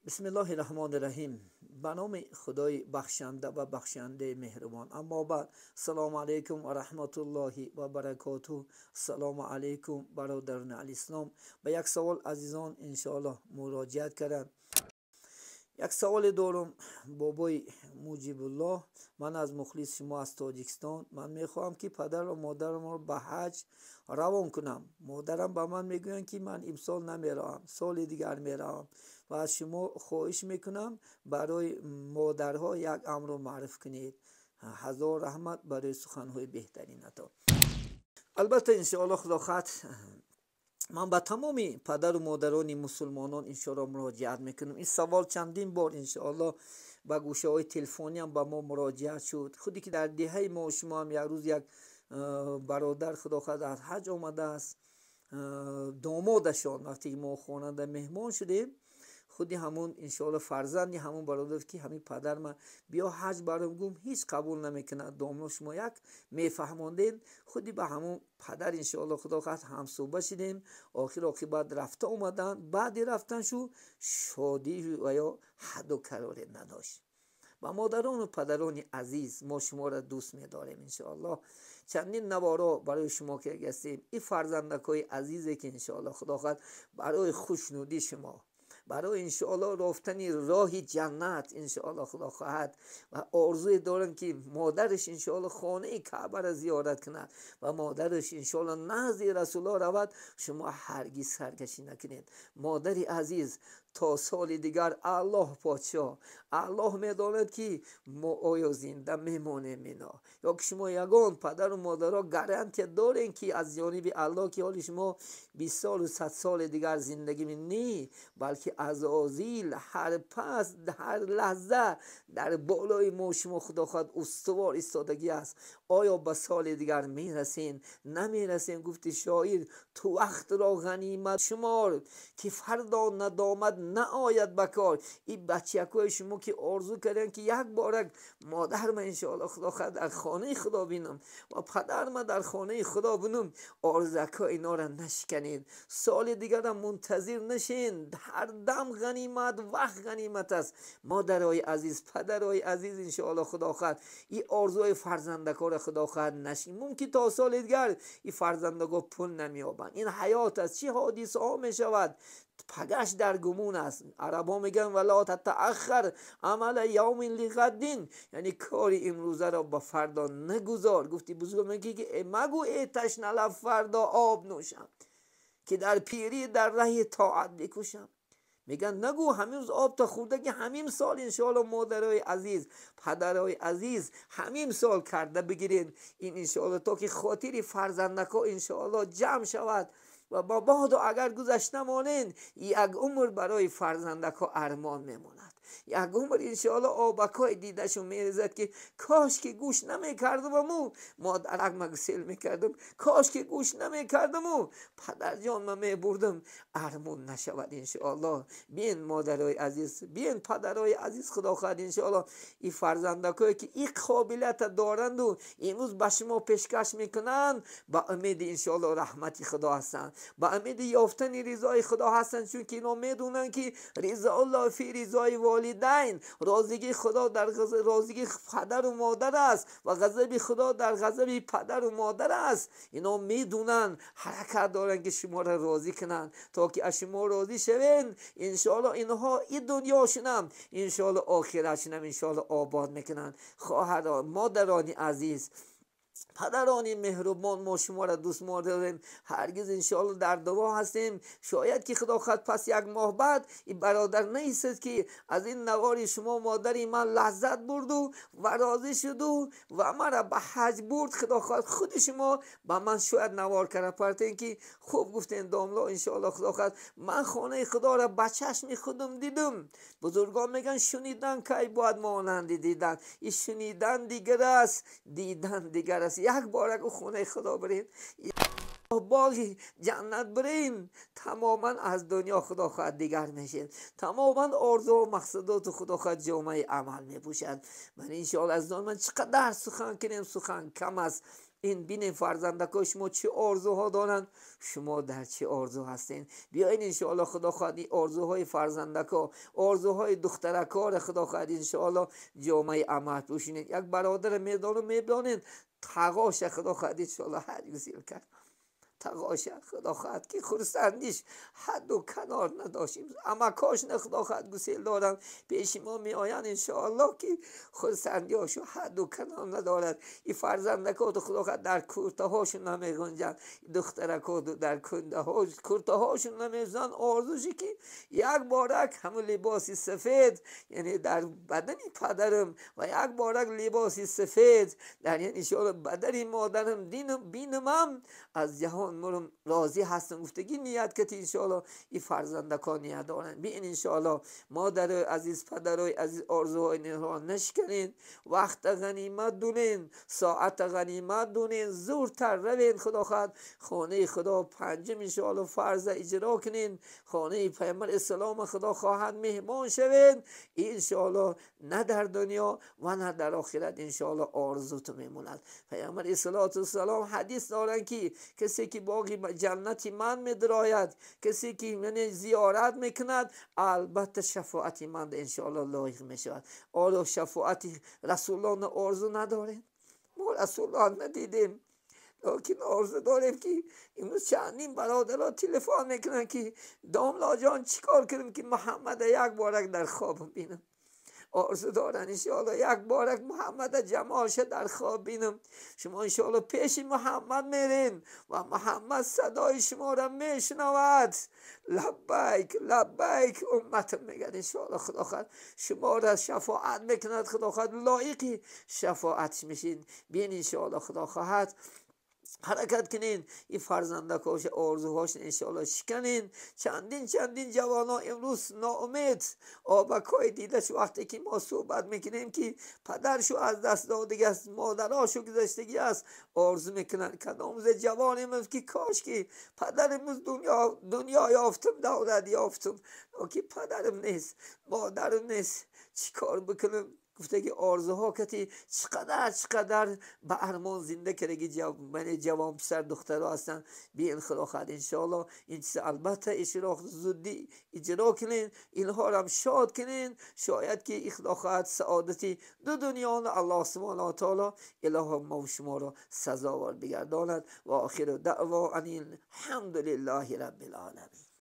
Бисмиллоҳи раҳмони раҳим. Ба номи Худои бахшанда ва бахшандаи меҳрубон. Аммо баъд, ассалому алайкум ва раҳматуллоҳи ва баракотуҳ. Ассалому алайкум, бародарони алислом. Ба як савол азизон иншоаллоҳ муроҷиат карданд. Як саволе дорам, бобои Муҷибуллоҳ. Ман аз мухлиси шумо аз Тоҷикистон. Ман мехоҳам, ки падару модарамро ба ҳаҷ равон кунам. Модарам ба ман мегӯянд, ки ман имсол намеравам, соли дигар меравам. Ва аз шумо хоҳиш мекунам, барои модарҳо як амру маъруф кунед. Ҳазор раҳмат барои суханҳои беҳтаринатон. Албатта, иншоаллоҳ, худо хоҳад, ман ба тамоми падару модарони мусулмонон иншоаллоҳ муроҷиат мекунам. Ин савол чандин бор иншоаллоҳ ба гӯшаҳои телефониам ба мо муроҷиат шуд. Худе ки дар деҳаи мо шумо ҳам як рӯз як бародар, худо хоҳад, аз ҳаҷ омадааст. Домодашон, вақте ки мо хонанда меҳмон шудем, худи ҳамун иншоаллоҳ фарзанди ҳамун бародар, ки ҳамин падар ман биё ҳаҷ баром, гум ҳеҷ қабул намекунад. Домло, шумо як мефаҳмондед. Худи ба ҳамун падар иншоаллоҳ, худо хоҳад, ҳамсӯҳба шудем. Охир оқибат рафта омаданд. Баъди рафтан шу шодӣ ва ё ҳадду кароре надошт. Ба модарону падарони азиз, мо шуморо дӯст медорем иншоаллоҳ. Чандин наворо барои шумо ки ҳастем, ин фарзандакҳои азизе ки иншоаллоҳ, худо хоҳад, барои хушнудии шумо, барои иншоаллоҳ рафтани роҳи ҷаннат иншоаллоҳ, худо хоҳад, ва орзуе дорам, ки модараш иншоаллоҳ хонаи Каъбаро зиёрат кунад ва модараш иншоаллоҳ назди Расуллоҳ равад. Шумо ҳаргиз саркашӣ накунед, модари азиз. То соли дигар Аллоҳ подшоҳ, Аллоҳ медонад, ки мо оё зинда мемонем ино ё ки шумо ягон падару модаро гарантия дорем, ки аз ҷониби Аллоҳ, ки ҳоли шумо 20 солу 100 соли дигар зиндагӣ не, балки азозил ҳар пас ҳар лаҳза дар болои мо шумо, худо хоҳад, устувор истодагӣ аст. Оё ба соли дигар мерасем, намерасем? Гуфти шоир: «Ту вақтро ғанимат шумор, ки фардо надомат наояд ба кор». Ин бачаякҳои шумо ки орзу карданд, ки як борак модарма иншоалло, худо хоҳад, дар хонаи Худо бинам ва падарма дар хонаи Худо бинам, орзуакҳо инора нашиканед. Соли дигарам мунтазир нашен. Ҳар дам ғанимат, вақт ғанимат аст. Модарои азиз, падарои азиз, иншоалло, худо хоҳад, ин орзуҳои фарзандакҳоро, худо хоҳад, нашин. Мумкин то соли дигар ин фарзандагҳо пул намеёбанд. Ин ҳаёт аст, чӣ ҳодисаҳо мешавад, пагаш дар гумон аст. Арабҳо мегӯянд: «ولا تأخر عمل يوم لغد», яъне кори имрӯзаро ба фардо нагузор. Гуфти бузург мегӯ, ки магӯ: «Э ташналаб, фардо об нӯшам, ки дар пирӣ дар раҳи тоат бикушам». Мегӯянд, нагӯ, ҳамин рӯз об та хӯрда, ки ҳамин сол иншоалло, модарои азиз, падарои азиз, ҳамин сол карда бигиред ин иншоалло, то ки хотири фарзандакҳо иншоалло ҷамъ шавад. Ва мабодо агар гузашта монед, як умр барои фарзандакҳо армон мемонад. Як умр иншоалло обакҳои дидашон мерезад, ки кош ки гӯш намекардаму модарак ма гусел мекардам, кош ки гӯш намекардаму падарҷон ма мебурдам. Армон нашавад иншоалло. Биен, модарои азиз, биен, падарои азиз, худо хоҳад, иншоалло, ин фарзандакҳое ки ин қобилията доранду имрӯз ба шумо пешкаш мекунанд, ба умеди иншоалло раҳмати Худо ҳастанд, ба умеди ёфтани ризои Худо ҳастанд, чунки ино медонанд, ки رضا الله في رضا الوالدین, розигии Худо дар розигии падару модар аст ва ғазаби Худо дар ғазаби падару модар аст. Ино медонанд, ҳаракат доранд, ки шуморо розӣ кунанд, то ки аз шумо розӣ шавен. Иншоалло инҳо и дунёшунам, иншоалло охиратшунам иншоалло обод мекунанд. Хоҳарон, модарони азиз, падарони меҳрубон, мо шуморо дӯст дорем. Ҳаргиз иншоалло дар дуо ҳастем. Шояд ки, худо хоҳад, пас як моҳ баъд ин бародар наистад, ки аз ин навори шумо модари ман лаззат бурду ва розӣ шуду ва мара ба ҳаҷ бурд. Худо хоҳад, худи шумо ба ман шояд навор карда партем, ки хуб гуфтем, домло, иншоалло, худо хоҳад, ман хонаи Худоро ба чашми худам дидум. Бузургон мегӯянд: «Шунидан кай бояд монанди дидан». Ин шунидан дигар аст, дидан дигар аст. Як бор ку хонаи Худо бирем, боғи ҷаннат бирем, тамоман аз дунё, худо хоҳад, дигар мешед. Тамоман орзу мақсадоту, худо хоҳад, ҷомаи амал мепӯшад. Ман иншоалло, азизон, ман чӣ қадар сухан кунем, сухан кам аст. Ин бинед, фарзандакои шумо чӣ орзуҳо доранд, шумо дар чӣ орзу ҳастед. Биёед, иншоалло, худо хоҳад, ин орзуҳои фарзандако, орзуҳои духтаракоро, худо хоҳад, иншоалло, ҷомаи амал пӯшинед. Як бародаре медонам, медонед, тағоша, худо хоҳад, иншоалло, ҳаҷ гусел кард. Тағоша, худо хоҳад, ки хурсандиш ҳадду канор надошт. Амакош на, худо хоҳад, гусел доранд, пеши мо меоянд, иншоалло, ки хурсандиҳошу ҳадду канор надорад. И фарзандакоту, худо хоҳад, дар куртаҳошон намегунҷанд, духтаракоту дар куртаҳошон намезананд. Орзуши ки як борак ҳамун либоси сафед, яъне дар бадани падарам, ва як борак либоси сафед дар, яъне, иншоалло, бадани модарам бинамам, аз ҷаҳон мурум розӣ ҳастам, гуфтагӣ ният кати, иншоалло, и фарзандакон ният доранд. Биин, иншоалло, модарои азиз, падарои азиз, орзуҳои инҳоро нашканен, вақта ғанимат дунен, соата ғанимат дунен, зуртар равен, худо хоҳад, хонаи худо панҷум, иншоалло, фарза иҷро кунен, хонаи пайғамбар ислома, худо хоҳад, меҳмон шавен. Иншоалло, на дар дунё ва на дар охират, иншоалло, орзуту мемонад. Пайғамбар салоту вассалом ҳадис доранд, ки касе ки боғи ҷаннати ман медарояд, касе ки мани зиёрат мекунад, албатта шафоати ман иншоалло лоиқ мешавад. Оё шафоати расуллоҳ орзу надорем? Мо расуллоҳ надидем, лекин орзу дорем, ки имрӯз чандин бародаро телефон мекунанд, ки домлоҷон, чӣ кор кунем, ки Муҳаммада як борак дар хоб бинам? Орзу доранд, иншоалло, як борак Муҳаммада ҷамолша дар хоб бинам. Шумо, иншоалло, пеши Муҳаммад мерен ва Муҳаммад садои шуморо мешунавад. «Лаббайк, лаббайк, умматам», мегӯяд. Иншоалло, худо хоҳад, шуморо шафоат мекунад, худо хоҳад, лоиқи шафоатш мешин. Бин, иншоалло, худо хоҳад, ҳаракат кунен, ин фарзандакоша орзуҳоша, иншоалло, шиканен. Чандин чандин ҷавонон имрӯз ноумед, обакҳои дидаш, вақте ки мо суҳбат мекунем, ки падаршу аз даст додагӣ аст, модарошу гузаштагӣ аст, орзу мекунанд, кадомзе ҷавон имрӯз, ки кош ки падаримӯз дунё ёфтум, давлат ёфтум, ки падарам нест, модарам нест, чӣ кор бикунам, гуфтаги орзуҳо кати чӣ қадар, чӣ қадар ба армон зинда кардаги ҷавон писар, духтаро ҳастанд. Биин, худо хоҳад, иншоалло, ин чиз албатта ишроқ зуддӣ иҷро кунен, инҳорам шод кунен. Шояд ки, худо хоҳад, саодати ду дунёно Аллоҳ субҳонаҳу ва таоло илоҳо мову шуморо сазовор бигардонад. Ва охиру даъво ани алҳамдулиллаҳи раббил оламин.